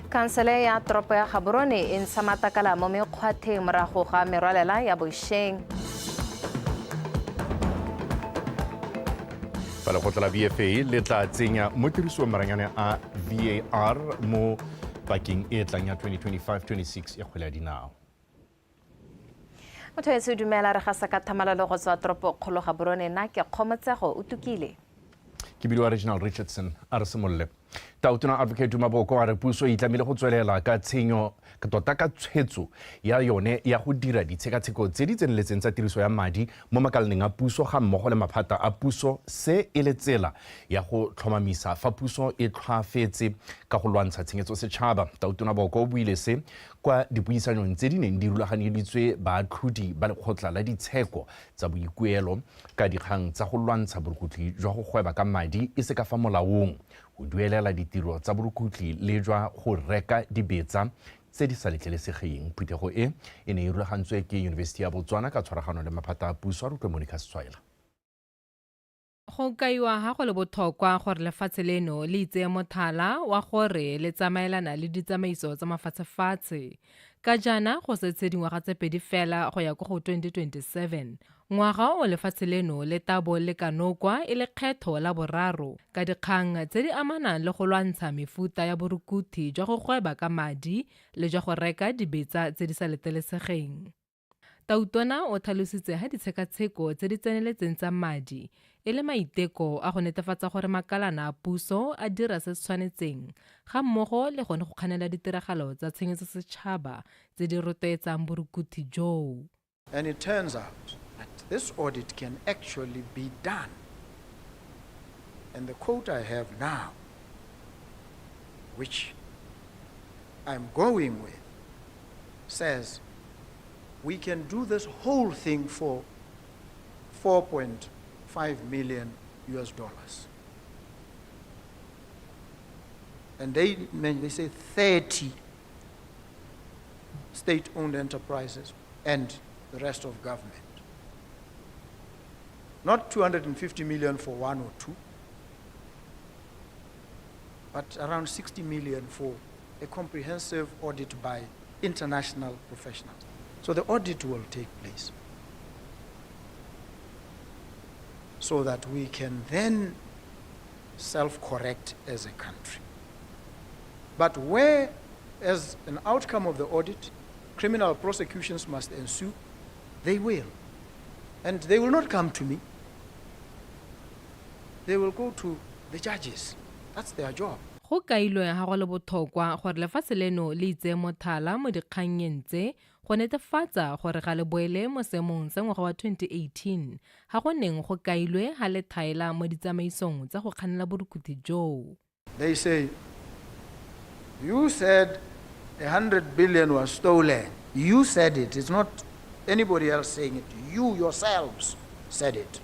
Khansele ya toropo ya Gaborone e ntsha matakala mo mekgwatheng morago ga merwalela ya bosheng. Fa lekgotla la BFA le tla tsenya mo tirisong maranyane a VAR mo pakeng e tlang ya 2025-26 ya kgwele ya dinao. Motho etse o dumela re gasa ka thamalalo go tswa toropo kgolo Gaborone. Nna ke Kgomotsego o tukile. Ke bidiwa Reginald Richardson, a re simolole. Tautona Advocate Duma Boko a re puso e itlamile go tswelela ka tshenyo tota ka tshwetso ya yone ya go dira ditshekatsheko tse di tseneletseng tsa tiriso ya madi mo makalaneng a puso ga mmogo le maphata a puso, se e le tsela ya go tlhomamisa fa puso e tlhwaafetse ka go lwantsha tshenyetso setšhaba. Tautona Boko o buile se kwa dipuisanong tse di neng di rulaganyeditswe baatlhodi ba lekgotla la ditsheko tsa boikuelo ka dikgang tsa go lwantsha borukutlhi jwa go gweba ka madi e se ka fa molaong, go duelela ditiro tsa borukutlhi le jwa go reka dibetsa tse di sa letlelesegeng. Phuthego e e ne e rulagantswe ke Yunibesithi ya Botswana ka tshwaragano le maphata a puso. A rutlwe Monica Setswaela. Go kaiwa ha go le bothokwa gore lefatshe leno le itseye mothala wa gore le tsamaelana le ditsamaiso tsa mafatshefatshe. Ka jaana go setse dingwaga tse pedi fela go ya ko go 2027, ngwaga o lefatshe leno le tabo le kanokwa e le kgetho la boraro ka dikgang tse di amanang le go lwantsha mefuta ya borukuthi jwa go gweba ka madi le jwa go reka dibetsa tse di sa letelesegeng. Tautona o tlhalositse ha ditshekatsheko tse di tseneletseng tsa madi e le maiteko a go netefatsa gore makalana a puso a dira se se tshwanetseng ga mmogo le gone go kganela ditiragalo tsa tshenyetso setšhaba tse di rotloetsang borukuthi joo. And it turns out that this audit can actually be done. And the quote I have now, which I'm going with, says we can do this whole thing for 4.5 million US dollars. And they say 30 state-owned enterprises and the rest of government. Not 250 million for one or two, but around 60 million for a comprehensive audit by international professionals. So the audit will take place so that we can then self-correct as a country. But where, as an outcome of the audit, criminal prosecutions must ensue, they will. And they will not come to me. They will go to the judges. That's their job. Go kailwe ha go le bothokwa gore lefatshe leno le itseye mothala mo dikgannyeng tse go netefatsa gore ga le boele mo seemong sa ngwaga wa 2018 ha go neng go kailwe ha le thaela mo ditsamaisong tsa go kganela borukuthi joo. They say, you said 100 billion was stolen. You said it. It's not anybody else saying it. You yourselves said it.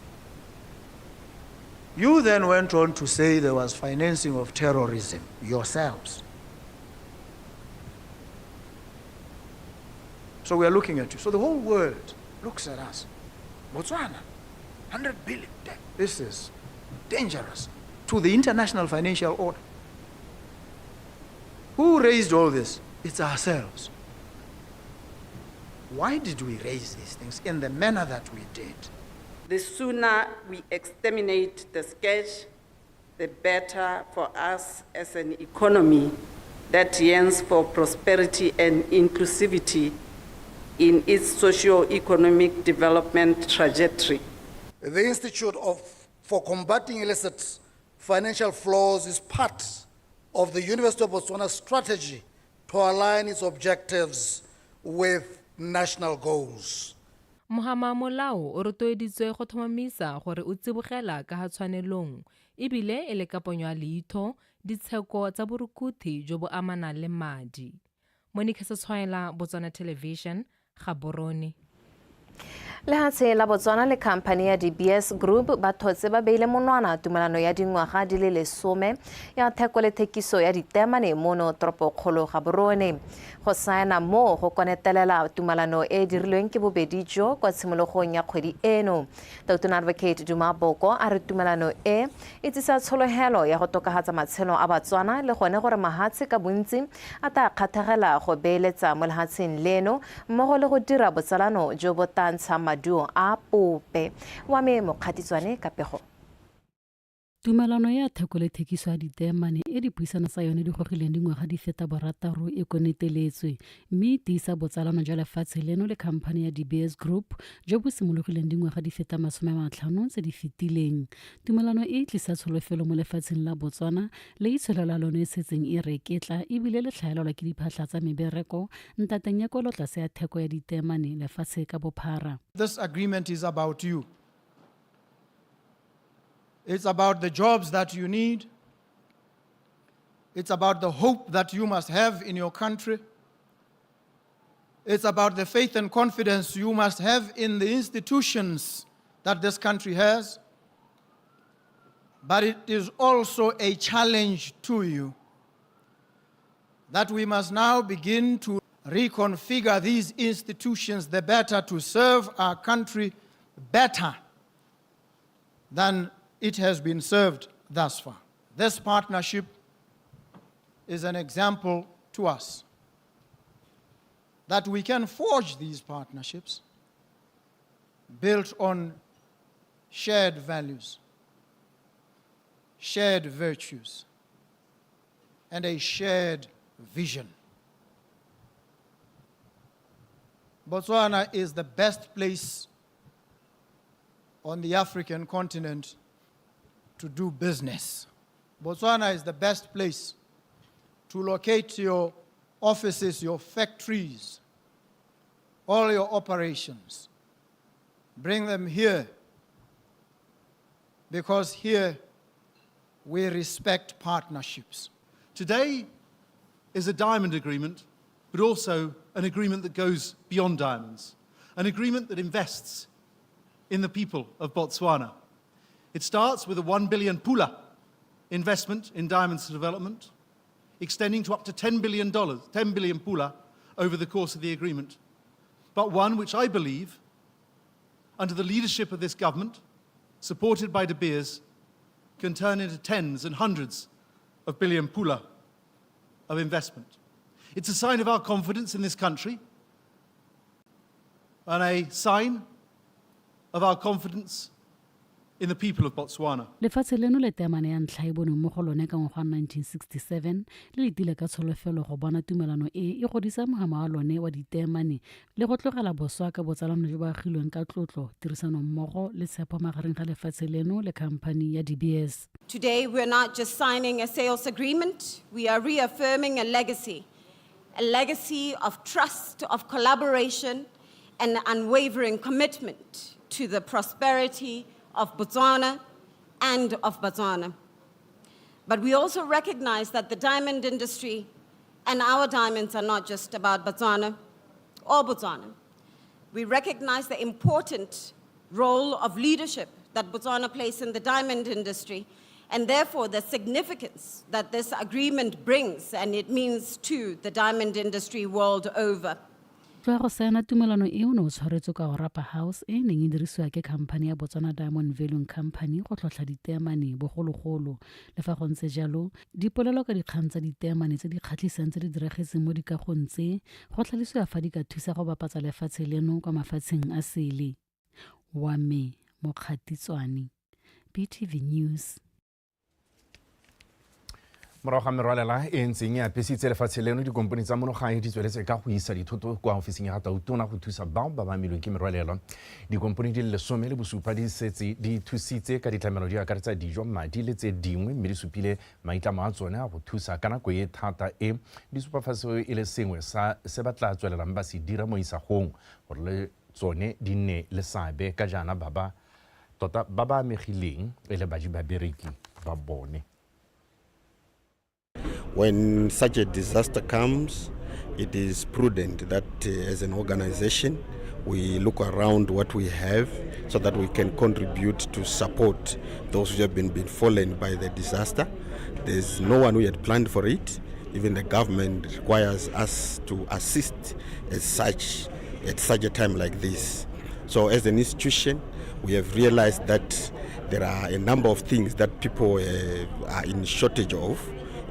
You then went on to say there was financing of terrorism, yourselves. So we are looking at you. So the whole world looks at us. Botswana, 100 billion. This is dangerous to the international financial order. Who raised all this? It's ourselves. Why did we raise these things in the manner that we did? The sooner we exterminate the scourge, the better for us as an economy that yearns for prosperity and inclusivity in its socio-economic development trajectory. The Institute for Combating Illicit Financial Flows is part of the University of Botswana's strategy to align its objectives with national goals. Mohama Molao o rotloeditswe go tlhomamisa gore o tsibogela ka ha tshwanelong ebile e le ka ponyo ya leitho ditsheko tsa borukuthi jo bo amanang le madi. Monica Setshwaela, Botswana Television, Gaborone. Lehatshe la Botswana le khamphani ya De Beers Group ba thotse ba beile monwana tumelano ya dingwaga di le 10 ya theko le thekiso ya diteemane mono toropokgolo Gaborone. Go saena moo go konetelela tumelano e e dirilweng ke bobedi jo kwa tshimologong ya kgwedi eno. Tautona Advocate Duma Boko a re tumelano e e tsisa tshologelo ya go tokafatsa matshelo a Batswana le gone gore mahatshe ka bontsi a tla kgathegela go beeletsa mo lehatsheng leno mmogo le go dira botsalano jo bo tla ntshang maduo a pope. Wa me Mokgatitswane ka pego. Tumelano ya theko le thekiso ya diteemane e dipuisano tsa yone di gogileng dingwaga di feta borataro e koneteletswe mme e tiisa botsalano jwa lefatshe leno le khamphani ya De Beers Group jo bo simologileng dingwaga di feta 50 tse di fetileng. Tumelano e tlisa tsholofelo mo lefatsheng la Botswana le itsholelo ya lone e setseng e reketla ebile le tlhaelelwa ke diphatlha tsa mebereko ntateng ya kwelotlase ya theko ya diteemane lefatshe ka bophara. This agreement is about you. It's about the jobs that you need. It's about the hope that you must have in your country. It's about the faith and confidence you must have in the institutions that this country has. But it is also a challenge to you that we must now begin to reconfigure these institutions the better to serve our country better than it has been served thus far. This partnership is an example to us that we can forge these partnerships built on shared values, shared virtues, and a shared vision. Botswana is the best place on the African continent to do business. Botswana is the best place to locate your offices, your factories, all your operations. Bring them here, because here we respect partnerships. Today is a diamond agreement, but also an agreement that goes beyond diamonds, an agreement that invests in the people of Botswana. It starts with a 1 billion pula investment in diamonds development, extending to up to $10 billion, 10 billion pula over the course of the agreement, but one which I believe, under the leadership of this government, supported by De Beers, can turn into tens and hundreds of billion pula of investment. It's a sign of our confidence in this country and a sign of our confidence in the people of Botswana. Lefatshe leno le teemane ya ntlha e bonweng mo go lone ka ngwaga wa 1967 le letile ka tsholofelo go bona tumelano e e godisa mohama wa lone wa diteemane le go tlogela boswa ka botsalano jo bo agilweng ka tlotlo, tirisanommogo le tshepo magareng ga lefatshe leno le khamphani ya De Beers. Today we're not just signing a sales agreement, we are reaffirming a legacy of trust, of collaboration, and unwavering commitment to the prosperity of Botswana and of Botswana. But we also recognize that the diamond industry and our diamonds are not just about Botswana or Botswana. We recognize the important role of leadership that Botswana plays in the diamond industry, and therefore the significance that this agreement brings and it means to the diamond industry world over. Tloa go saena tumelano e o ne o tshwaretswe ka Orapa House e neng e dirisiwa ke khamphani ya Botswana Diamond Valuing Company go tlhotlha diteemane bogologolo. Le fa go ntse jalo, dipolelo ka dikgang tsa diteemane tse di kgatlhisang tse di diragetseng mo dikagong tse go tlhalosiwa fa di ka thusa go bapatsa lefatshe leno kwa mafatsheng a sele. Wa me Mokgatitswane, BTV News. Morago ga merwalela e ntseng e apesitse lefatshe leno, dikompone tsa monogae di tsweletse ka go isa dithoto kwa ofising ya ga Tautona go thusa bao ba ba amilweng ke merwalela. Dikompone di le 17 di setse di thusitse ka ditlamelo di akaretsa dijo, madi le tse dingwe, mme di supile maitlamo a tsone a go thusa ka nako e thata e. Di supa fa seo e le sengwe sa se ba tla tswelelang ba se dira mo isagong gore le tsone di nne le seabe ka jaana ba ba tota ba ba amegileng e le baji babereki ba bone. When such a disaster comes, It is prudent that as an organization we look around what we have so that we can contribute to support those who have been befallen by the disaster. There's no one who had planned for it. Even the government requires us to assist as such at such a time like this. So as an institution, we have realized that there are a number of things that people are in shortage of,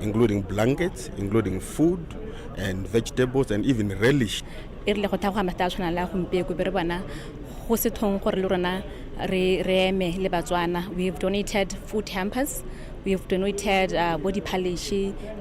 including blankets, including food and vegetables and even relish. E rile go thagoga mathata a tshwanang le a gompieko be re bona go se thong gore le rona re re eme le Batswana. We have donated food hampers, we have donated body polish,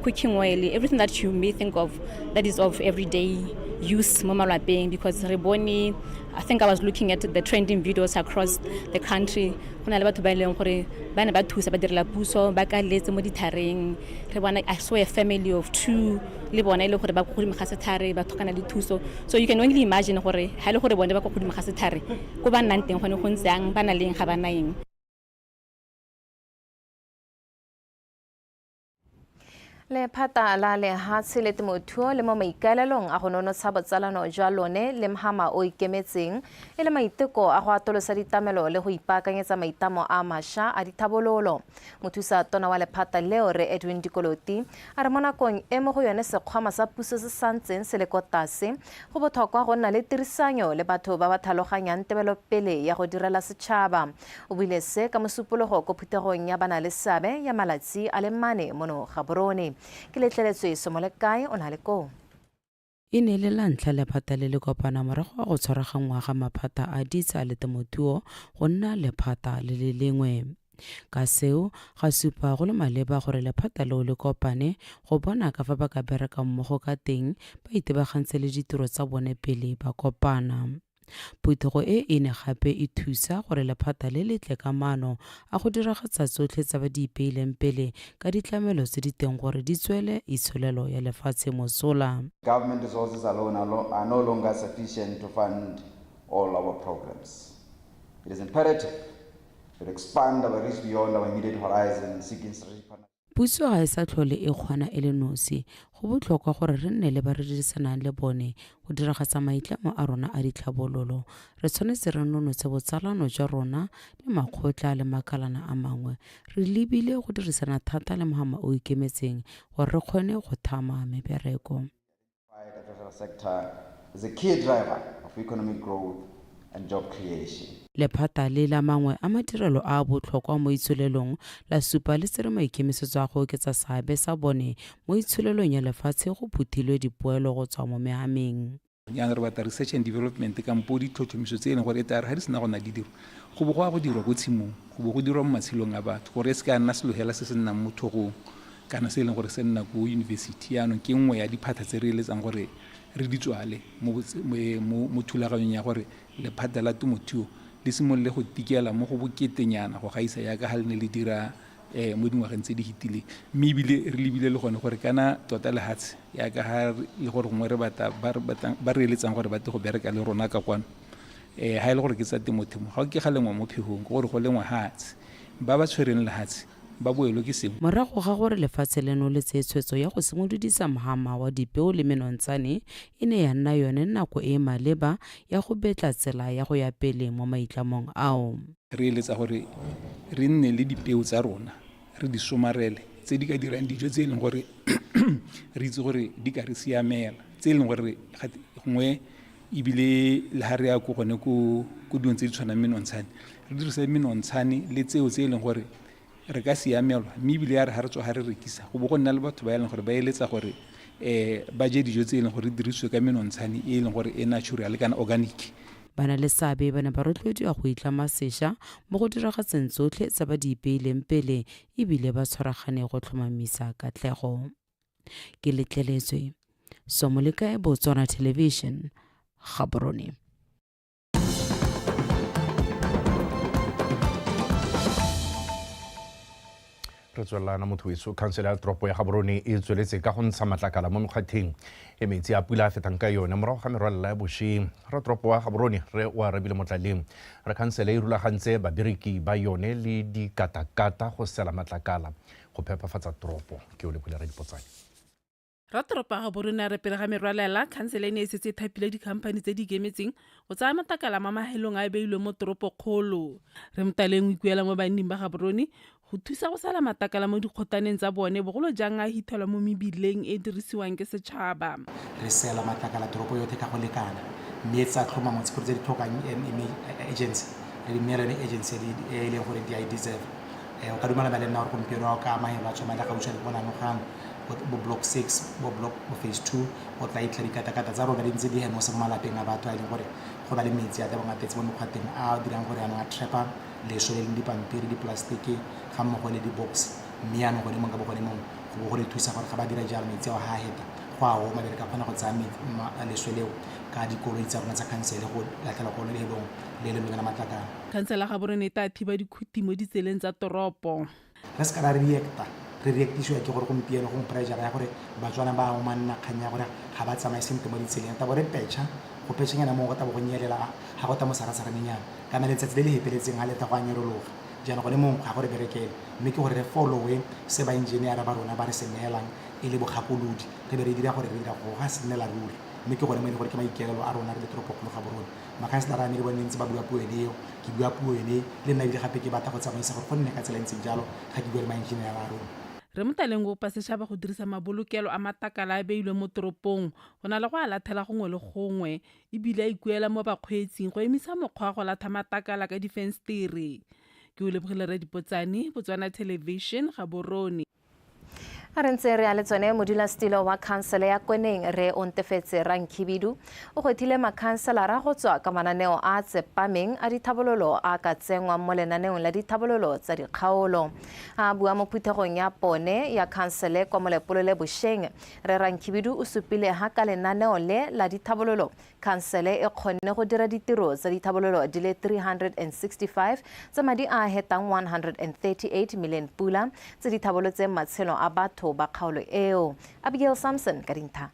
cooking oil, everything that you may think of that is of everyday use mo malwapeng, because re bone, I think I was looking at the trending videos across the country, go na le batho ba e leng gore ba ne ba thusa ba direla puso ba kaletse mo dithareng. Re bona, I saw a family of two le bona e le gore ba ko godimo ga sethare ba tlhokana le thuso. So you can only imagine gore ha e le gore bone ba ko godimo ga sethare, ko ba nnang teng gone go ntse yang, ba na leng ga ba na eng. Lephata la lehatshe le temothuo le mo maikaelelong a go nonotsha botsalano jwa lone le mhama o ikemetseng e le maiteko a go atolosa ditlamelo le go ipaakanyetsa maitlamo a mašwa a dithabololo. Mothusa tona wa lephata leo re Edwin Dikoloti a re mo nakong e mo go yone sekgwama sa puso se santseng se le ko tlase, go botlhokwa go nna le tirisanyo le batho ba ba tlhaloganyang tebelopele ya go direla setšhaba. O buile se ka mosupologo ko phuthegong ya bana le seabe ya malatsi a le mane mono Gaborone. Ke letleletswe Somolekae o na le koo. E ne e le la ntlha lephata le le kopana morago ga go tshwaraganngwa ga maphata a ditsha le temothuo go nna lephata le le lengwe. Ka seo, ga supa go le maleba gore lephata leo le kopane go bona ka fa ba ka berekang mmogo ka teng ba itebagantse le ditiro tsa bone pele ba kopana. Phuthego e e ne gape e thusa gore lephata le letle ka maano a go diragatsa tsotlhe tsa ba di ipeileng pele ka ditlamelo tse di teng gore di tswele itsholelo ya lefatshe mosola. Government resources alone are no longer sufficient to fund all our programs. It is imperative to expand our reach beyond our immediate horizon, seeking strategic partnerships. Puso ga e sa tlhole e kgona e le nosi. Go botlhokwa gore re nne le ba re dirisanang le bone go diragatsa maitlamo a rona a ditlhabololo. Re tshwanetse re nonotshe botsalano jwa rona le makgotla le makalana a mangwe. Re lebile go dirisana thata le mohama o ikemetseng gore re kgone go thama mebereko. Agricultural sector is a key driver of economic growth and job creation. Lephata le la mangwe a madirelo a a botlhokwa mo itsholelong la supa le tsere maikemisetso a go oketsa seabe sa bone mo itsholelong ya lefatshe go phuthilwe dipoelo go tswa mo mehameng. Jaanong re batla research and development kampo ditlhotlhomiso tse e leng gore e tla re ga di sena go nna di dirwa, go bo go ya go dirwa ko tshimong, go bo go dirwa mo matshelong a batho, gore e se ka nna selo hela se se nnang mo thogong kana se e leng gore se nna ko university. Jaanong ke nngwe ya diphatlha tse re eletsang gore re di tswale mo thulaganyong ya gore lephata la temothuo le simolole go tikela mo go boketenyana go gaisa yaka ga le ne le dira mo dingwageng tse di fetileng. Mme ebile re lebile le gone gore kana tota lehatshe yaka ga le gore gongwe re batla ba re eletsang gore ba tle go bereka le rona ka kwano, ga e le gore ke tsa temothuo, ga ke ga lengwa mo phegong, ke gore go lengwa hatshe, ba ba tshwereng lehatshe ba boelwe ke sengwe. Morago ga gore lefatshe leno le tseye tshwetso ya go simolodisa mhama wa dipeo le menontshane, e ne ya nna yone nako e e maleba ya go betla tsela ya go ya pele mo maitlamong ao. Re eletsa gore re nne le dipeo tsa rona, re di somarele, tse di ka dirang dijo tse e leng gore re itse gore di ka re siamela, tse e leng gore gongwe ebile le ga re ya ko gone ko dilong tse di tshwanang menontshane, re dirise menontshane le tseo tse e leng gore re ka siamelwa. Mme ebile ya re ga re tswa ga re rekisa, go bo go nna le batho ba e leng gore ba eletsa gore ba je dijo tse e leng gore di dirisiwe ka menontshane e e leng gore e natural kana organic. Ba na le seabe ba ne ba rotloediwa go itlama sešwa mo go diragatseng tsotlhe tse ba di ipeileng pele ebile ba tshwaragane go tlhomamisa katlego. Ke letleletswe Somolekae, Botswana Television, Gaborone. Re tswelelana motho weso. Khansele ya toropo ya Gaborone e tsweletse ka go ntsha matlakala mo mekgwatheng e metsi a pula a fetang ka yone morago ga merwalela ya bošweng. Ratoropo wa Gaborone re o arabile Motlaleng re khansele e rulagantse babereki ba yone le dikatakata go sela matlakala go phepafatsa toropo. Ke o lebogile Radipotsane. Ratoropo wa Gaborone a re pele ga merwalela, khansele e ne e setse e thapile dikhamphani tse di ikemetseng go tsaya matlakala mo mahelong a a beilweng mo toropokgolo. Rre Motaleng o ikuela mo banning ba Gaborone go thusa go sala matlakala mo dikgotaneng tsa bone, bogolo jang a hithelwa mo mebileng e e dirisiwang ke setšhaba. Re sela matlakala toropo yotlhe ka go lekana mme tsa tlhomamo tse tse di tlhokang agency re di neela yone agency e e leng gore di a e deserve. O ka dumalana le nna gore gompieno ga o ka amogela tshwana le gautshwane ko Nanogang bo block 6 bo block bo phase 2 o tla itlha dikatakata tsa rona di ntse di hemose mo malapeng a batho a e leng gore go na le metsi a tlabong a tletse mo mekgwatheng a a dirang gore yanong a trapper leswe le leng dipampiri dipolaseteke ga mmogo le di-box mme yanong gone mong ka bo gone mong go bo go re thusa gore ga ba dira jalo metsi ao ga a heta go a oma be re ka kgona go tsaya leswe leo ka dikoloi tsa rona tsa khansele go latlhela ko lehelong le le lone la matlakala. Khansele ya Gaborone e tla thiba dikhuti mo ditseleng tsa toropo. Re se ka ra reacta, re reactisiwa ke gore gompieno gongwe pressure ya gore Batswana ba omanna kgang ya gore ga ba tsamaye sentle mo ditseleng. Tabo re petšha, go petšhanyana moo go tabo go nyelela ga go ta mo sarasaraneng kana letsatsi le le heteletseng ga le tla go a nyerologa. Jaanong gone moo ga go re berekele mme ke gore re followe se ba engineer ba rona ba re se neelang e le bogakolodi, re be re dira gore re dira go ga se nnela ruri. Mme ke gone mo e leng gore ke maikaelelo a rona re le toropokgolo Gaborone. Makhanselara a me le bone ntse ba bua puo ene eo, ke bua puo ene le nna ebile gape ke batla go tsamaisa gore go nne ka tsela e ntseng jalo ga ke bua le maenjenere a rona. Rre Motaleng o kopa setšhaba go dirisa mabolokelo a matakala a a beilweng mo toropong go na le go a lathela gongwe le gongwe e bile a ikuela mo bakgweetsing go emisa mokgwa wa go latha matakala ka difensetere. Ke o lebogile Rre Dipotsane, Botswana Television, Gaborone. A re ntse re ya le tsone modulasetilo wa khansele ya Kweneng re Ontefetse Rankhibidu o gwethile makhanselara go tswa ka mananeo a a tsepameng a dithabololo a ka tsenngwang mo lenaneong la dithabololo tsa dikgaolo. A bua mo phuthegong ya pone ya khansele kwa Molepolole bosheng, Rre Rankhibidu o supile ha ka lenaneo le la dithabololo Khansele e kgonne go dira ditiro tsa dithabololo di le 365 tsa madi a a hetang 138 million pula tse di thabolotseng matshelo a batho ba kgaolo eo. Abigail Samson ka dintha.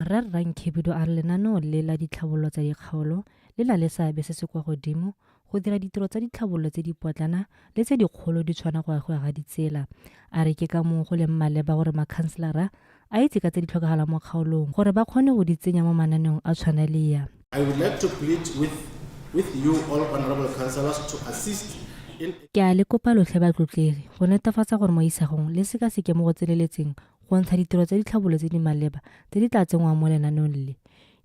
Rre Rankhibidu a re lenaneo le la ditlhabololo tsa dikgaolo le na le seabe se se kwa godimo go dira ditiro tsa ditlhabololo tse di potlana le tse dikgolo di tshwana go agiwa ga ditsela. A re ke ka moo go leng maleba gore makhanselara a itse ka tse di tlhokagalang mo kgaolong gore ba kgone go di tsenya mo mananeong a tshwana le ya. I would like to plead with with you all honourable councillors to assist in. Ke a le kopa lotlhe batlotlegi go netefatsa gore mo isagong le sekaseke mo go tseneletseng go ntsha ditiro tsa ditlhabololo tse di maleba tse di tla tsenngwang mo lenaneong le.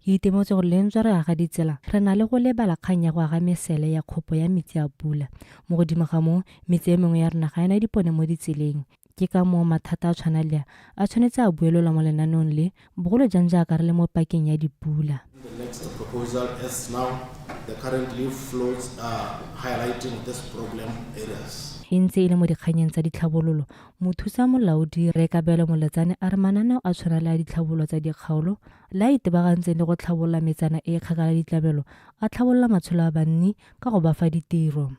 Ke itemogetse gore le ntswa re aga ditsela, re na le go lebala kgang ya go aga mesele ya kgopo ya metsi a pula. Mo godimo ga moo, metse e mengwe ya rona ga e na dipone mo ditseleng. Ke ka moo mathata a tshwana le a, a tshwanetse a buelelwa mo lenaneong le, bogolo jang jaaka re le mo pakeng ya dipula. The next proposal as now the current leaf floats are highlighting this problem areas. E ntse e le mo dikganyeng tsa ditlhabololo, mothusa molaodi Rre Kabelo Moletsane a re mananeo a tshwana le a ditlhabololo tsa dikgaolo le a itebagantseng le go tlhabolola metsana e e kgakala ditlabelo, a tlhabolola matshelo a banni ka go ba fa ditiro.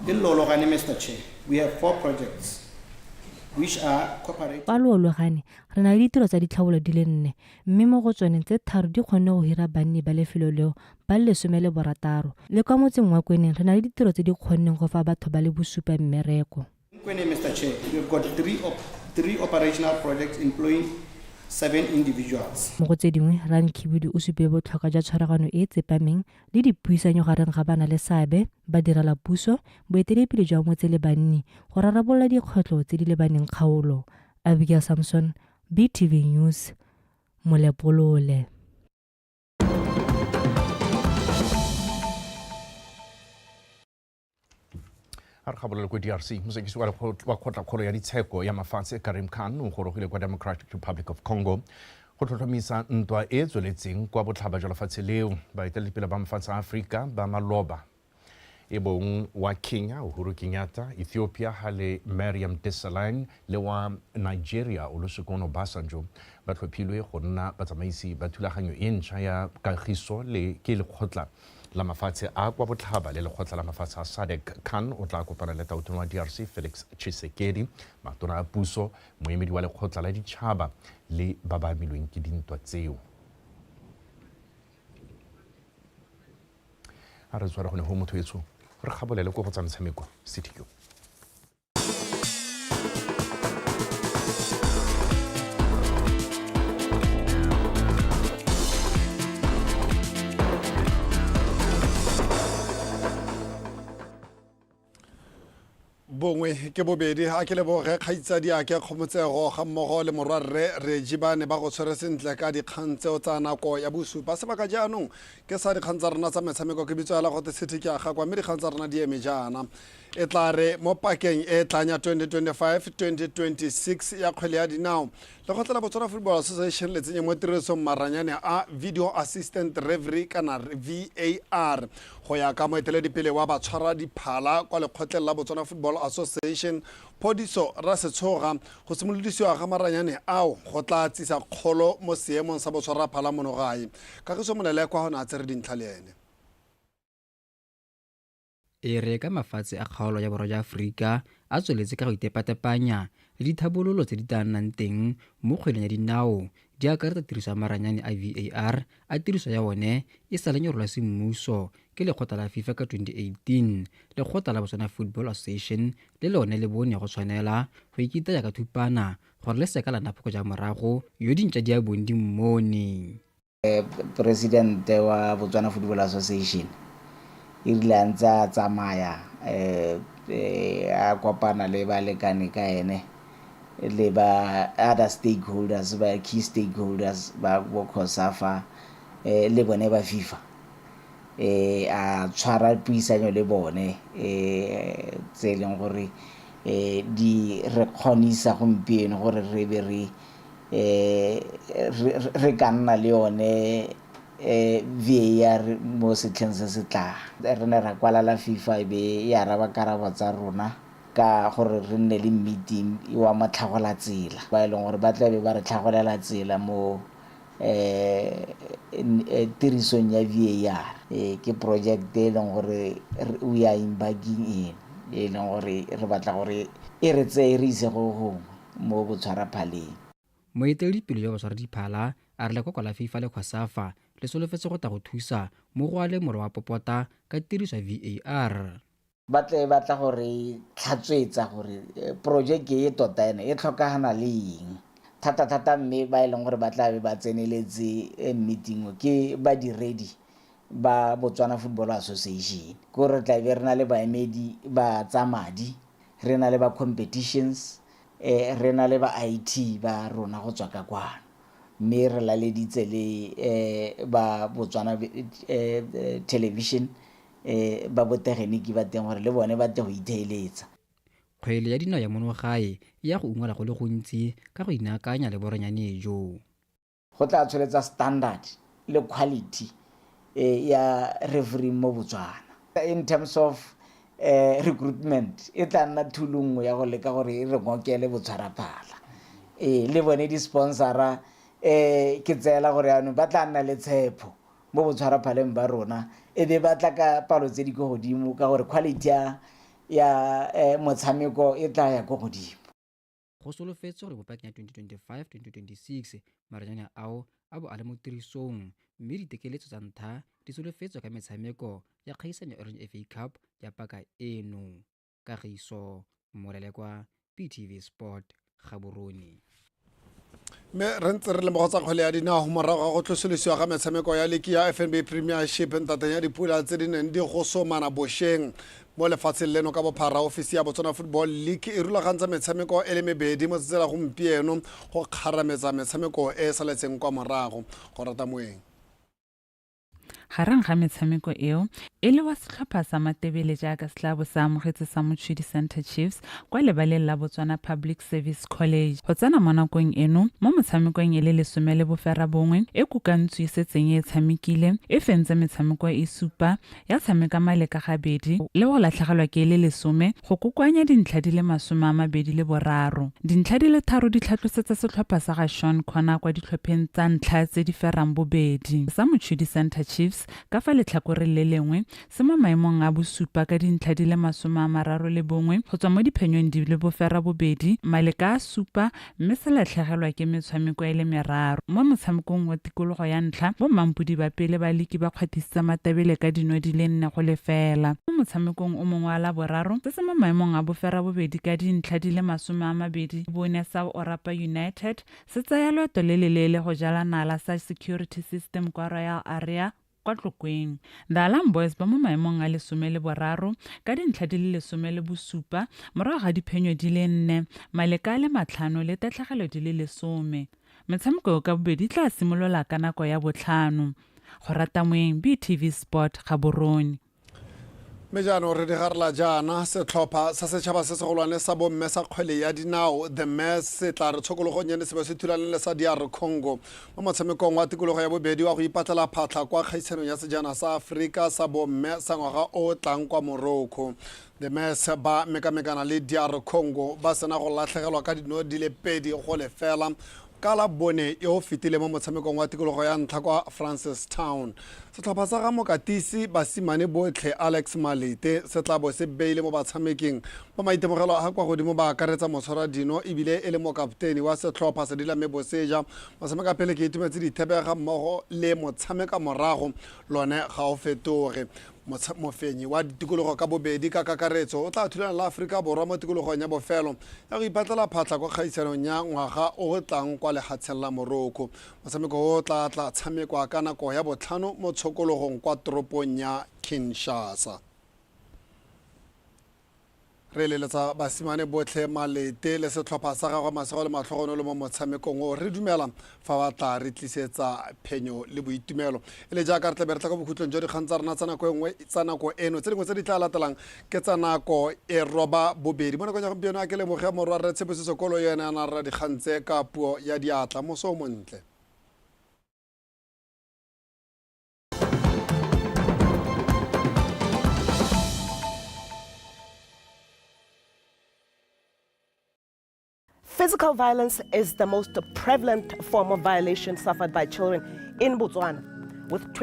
In Loologane, Mister Chair, we have four projects which are cooperative. Kwa Loologane, re na le ditiro tsa ditlhabololo di le nne, mme mo go tsone tse tharo di kgonne go hira banni ba lefelo leo ba le 16. Le kwa motseng wa Kweneng re na le ditiro tse di kgonneng go fa batho ba le bosupa mmereko. Kweneng, Mister Chair, we have got three operational projects employing 7 individuals. Mo go tse dingwe, Rankhibidu o supile botlhokwa jwa tshwaragano e e tsepameng le dipuisanyo gareng ga ba-na-le seabe, badirelapuso, boeteledipele jwa motse le banni go rarabolola dikgwetlho tse di lebaneng kgaolo. Abigail Samson, BTV News, Molepolole. A re gabolele ko DRC. Mosekisi wa kgotlakgolo ya ditsheko ya mafatshe Karim Khan o gorogile kwa Democratic Republic of Congo go tlhotlhomisa ntwa e e tsweletseng kwa botlhaba jwa lefatshe leo. Baeteledipele ba mafatshe a Aforika ba maloba e bong wa Kenya Uhuru Kenyatta, Ethiopia Haile Mariam Desalegn le wa Nigeria Olusegun Obasanjo ba tlhophilwe go nna batsamaisi ba thulaganyo e ntšha ya kagiso le ke lekgotla la mafatshe a kwa botlhaba le lekgotla la mafatshe a SADC. Khan o tla kopana le tautona wa DRC Felix Tshisekedi, matona a puso, moemedi wa lekgotla la ditšhaba le ba ba amilweng ke dintwa tseo. A re tshware gone go motho etsho re gabolele ko go tsa metshameko CTQ. Bongwe ke bobedi a ke leboge kgaitsadi a ke kgomotsego ga mmogo le morwarre Reggie ba ne ba go tshwere sentle ka dikgang tseo tsa nako ya bosupa. Sebaka jaanong ke sa dikgang tsa rona tsa metshameko ke bitso ela gote city ke a gakwa mme dikgang tsa rona di eme jaana. E tla re mo pakeng e tlang ya 2025-2026 ya kgwele ya dinao lekgotla la Botswana Football Association le tsenye mo tirisong maranyane a Video Assistant Referee kana VAR. Go ya ka moeteledipele wa batshwara diphala kwa lekgotleng la Botswana Football Association, Phodiso Rasetshoga, go simolodisiwa ga maranyane ao go tla tsisa kgolo mo seemong sa botshwaraphala mono gae. Kagiso Molelekwa o ne a tsere dintlha le ene. E re ka mafatshe a kgaolo ya borwa jwa Aforika a tsweletse ka go itepatepanya le dithabololo tse di tla nnang teng mo kgweleng ya dinao di akaretsa tiriso ya maranyane a VAR a tiriso ya one e sa leng e rolwa semmuso ke lekgotla la FIFA ka 2018, lekgotla la Botswana Football Association le lone le bone go tshwanela go ikitaya ka thupana gore le seka la nna phokoja morago yo dintša di a bong di mmone. Presidente wa Botswana Football Association e rile a ntse a tsamaya a kopana le balekane ka ene le ba other stakeholders ba key stakeholders ba bo COSAFA le bone ba FIFA a tshwara puisanyo le bone tse e leng gore di re kgonisa gompieno gore re be re re ka nna le yone VAR mo setlheng se se tlang. Re ne ra kwalela FIFA e be e araba karabo tsa rona ka gore re nne le meeting wa motlhagola tsela ba e leng gore ba tla be ba re tlhagolela tsela mo tirisong ya VAR. Ke project e leng gore we are embarking in e leng gore re batla gore e re tseye re ise go gongwe mo botshwaraphaleng. Moeteledipele jwa batshwaradiphala a re lekoko la FIFA le COSAFA le solofetse go tla go thusa mo go aleng molwa wa popota ka tiriso ya VAR. Ba tle ba tla go re tlhatswetsa gore porojeke e tota ene e tlhokagana le eng thata-thata mme ba e leng gore ba tla be ba tseneletse meeting o ke badiredi ba Botswana Football Association. Ke gore re tla be re na le baemedi ba tsa madi, re na le ba competitions, re na le ba IT ba rona go tswa ka kwano mme re laleditse le ba Botswana Television ba botegeniki ba teng gore le bone ba tle go itheeletsa. Kgwele ya dinao ya mono gae e ya go ungwela go le gontsi ka go inaakanya le boranyane jo. Go tla tsholetsa standard le quality ya refereeing mo Botswana. In terms of recruitment e tla nna thulo nngwe ya go leka gore e re ngokele botshwaraphala. Ee, le bone di-sponsora ke tseela gore yaanong ba tla nna le tshepho mo botshwaraphaleng ba rona e be ba tla ka palo tse di ko godimo ka gore quality ya motshameko e tla ya ko godimo. Go solofetswe gore mo pakeng ya 2025-2026 maranyane ao a bo a le mo tirisong mme ditekeletso tsa ntlha di solofetswe ka metshameko ya kgaisanyo ya Orange FA Cup ya paka eno. Kagiso Molelekwa, BTV Sport, Gaborone. Mme re ntse re le mo go tsa kgwele ya dinao morago ga go tlosolosiwa ga metshameko ya liki ya FNB Premiership ntateng ya dipula tse di neng di gosomana bosheng mo lefatsheng leno ka bophara. Ofisi ya Botswana Football League e rulagantse metshameko e le mebedi mo tsatsing la gompieno go kgarametsa metshameko e e saletseng kwa morago. Go rata moeng. Gareng ga metshameko eo, e le wa setlhopha sa Matebele jaaka se tla bo se amogetse sa Mochudi Centre Chiefs kwa lebaleng la Botswana Public Service College. Go tsena mo nakong eno, mo motshamekong e le 19 e Kukantswi e setseng e e tshamekile, e fentse metshameko e supa, ya tshameka maleka gabedi le go latlhegelwa ke e le lesome go kokoanya dintlha di le 23. Dintlha di le tharo di tlhatlosetsa setlhopha sa ga Sean Connor kwa ditlhopheng tsa ntlha tse di ferang bobedi. Sa Mochudi Centre Chiefs, ka fa letlhakoreng le lengwe, se mo maemong a bosupa ka dintlha di le 31 go tswa mo diphenyong di le boferabobedi, maleka a supa mme se latlhegelwa ke metshwameko e le meraro. Mo motshamekong wa tikologo ya ntlha, bommampodi ba pele ba liki ba kgwathisitse Matabele ka dino di le 4-0. Mo motshamekong o mongwe wa Laboraro, se se mo maemong a boferabobedi ka dintlha di le 24 sa Orapa United se tsaya loeto le leleele go jala nala sa Security System kwa Royal Area. kwa Tlokweng. The Alarm Boys ba mo maemong a lesome le boraro ka dintlha di le 17 morago ga diphenyo di le nne, maleka a le matlhano le tatlhegelo di le lesome. Metshameko eo ka bobedi e tla simolola ka nako ya botlhano. Go rata moeng BTV Sport Gaborone. Mme jaanong re digarela jaana setlhopha sa setšhaba se segolwane sa bomme sa kgwele ya dinao The Mess se tla re tshokologong ene se be se thulane le sa DR Congo mo motshamekong wa tikologo ya bobedi wa go ipatlela phatlha kwa kgaisanong ya sejana sa Aforika sa bomme sa ngwaga o o tlang kwa Morocco. The Mess ba mekamekana le DR Congo ba sena go latlhegelwa ka dino di le 2-0 ka la bone yo o fetile mo motshamekong wa tikologo ya ntlha kwa Francistown. Setlhopha sa ga mokatisi basimane botlhe Alex Malete se tla bo se beile mo batshameking ba maitemogelo a kwa godimo ba akaretsa motshwara dino ebile e le mokapteni wa setlhopha Sedilame Boseja. Motshameka pele ke itumetse dithebe ga mmogo le motshameka morago lone ga o fetoge. Mofenyi wa ditikologo ka bobedi ka kakaretso o tla thulana le Aforika Borwa mo tikologong ya bofelo ya go ipatlela phatlha kwa kgaisanong ya ngwaga o o tlang kwa lehatsheng la Morocco. Motshameko o tla tla tshamekwa ka nako ya botlhano mo tshokologong kwa toropong ya Kinshasa. Re eleletsa basimane botlhe Malete le setlhopha sa gagwe masego le matlhogonolo mo motshamekong o. Re dumela fa ba tla re tlisetsa phenyo le boitumelo. E le jaaka re tlabe re tla kwa bokhutlong jwa dikgang tsa rona tsa nako e nngwe tsa nako eno, tse dingwe tse di tla latelang ke tsa nako e roba bobedi. Mo nakong ya gompieno a ke lemoge morwa Rre Tshepiso Sekolo yo ene a na rra dikgang tse ka puo ya diatla. Moso o montle. Physical violence is the most prevalent form of violation suffered by children in Botswana, with